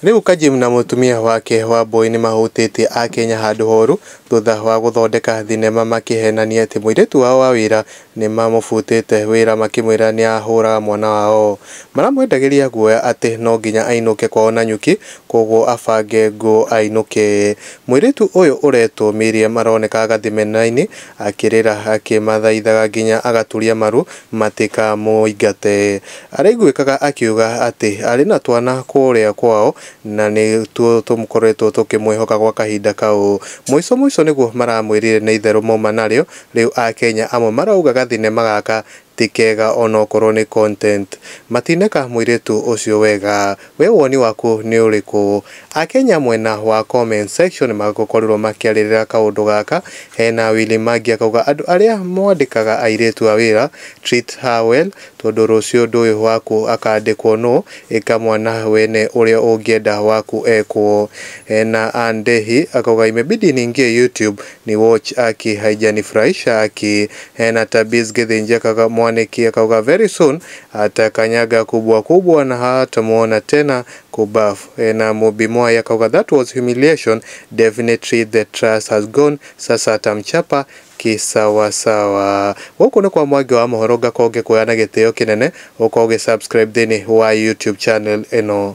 Rĩu Kajim na mũtumia wake Wambui nĩmahutĩtie akenya handũ horu thutha wa gũthondeka thinema makĩhenania atĩ mũirĩtu wao wa wĩra nĩmamũbutĩte wĩra makĩmwĩra nĩahũraga mwana wao. Maramwendagĩria guoya atĩ no nginya ainũke kwao Nanyuki koguo abange nguo ainũke. Mũirĩtu ũyũ ũretwo Miriam aroneka gathimena-inĩ akĩrĩra akĩmathaithaga nginya agaturia maru matikamũingate. Araiguĩkaga akiuga atĩ arĩ na twana kũrĩa kwao na nĩtuo tũkoretwo tũkĩmwĩhoka gwa kahinda kau. Mũico mũico nĩguo maramwĩrire nĩ itherũ mauma narĩo. Rĩu akenya amwe marauga gathinema gaka ti kega onokorwo nĩ content. Matineka mũirĩtu ũcio wega. We woni waku nĩ ũrĩkũ? Akenya mwena wa comment section magũkorirwo makĩarĩrĩra kaũndũ gaka. Hena Willy Mangi akauga andũ arĩa mwandĩkaga airĩtu a wĩra treat her well tondũ rũciũ ndũĩ waku akandĩkwo nũ, ĩka mwana wene ũrĩa ũngĩenda waku ekwo. Hena Andehi akauga imebidi niingie YouTube ni watch aki haijanifurahisha aki. Hena Tabis Githinji akauga Mwaniki akauga very soon atakanyaga kubwa kubwa na hatamuona tena kubafu. Hena Mubi Mwai akauga that was humiliation, definitely the trust has gone, sasa atamchapa kisawasawa. Gũkũ nĩ kwa Mwangi wa mohoro, ngakorwo ngĩkuoya na gĩtĩo kĩnene ũkorwo ũgĩ subscribe thĩinĩ wa YouTube channel ĩno.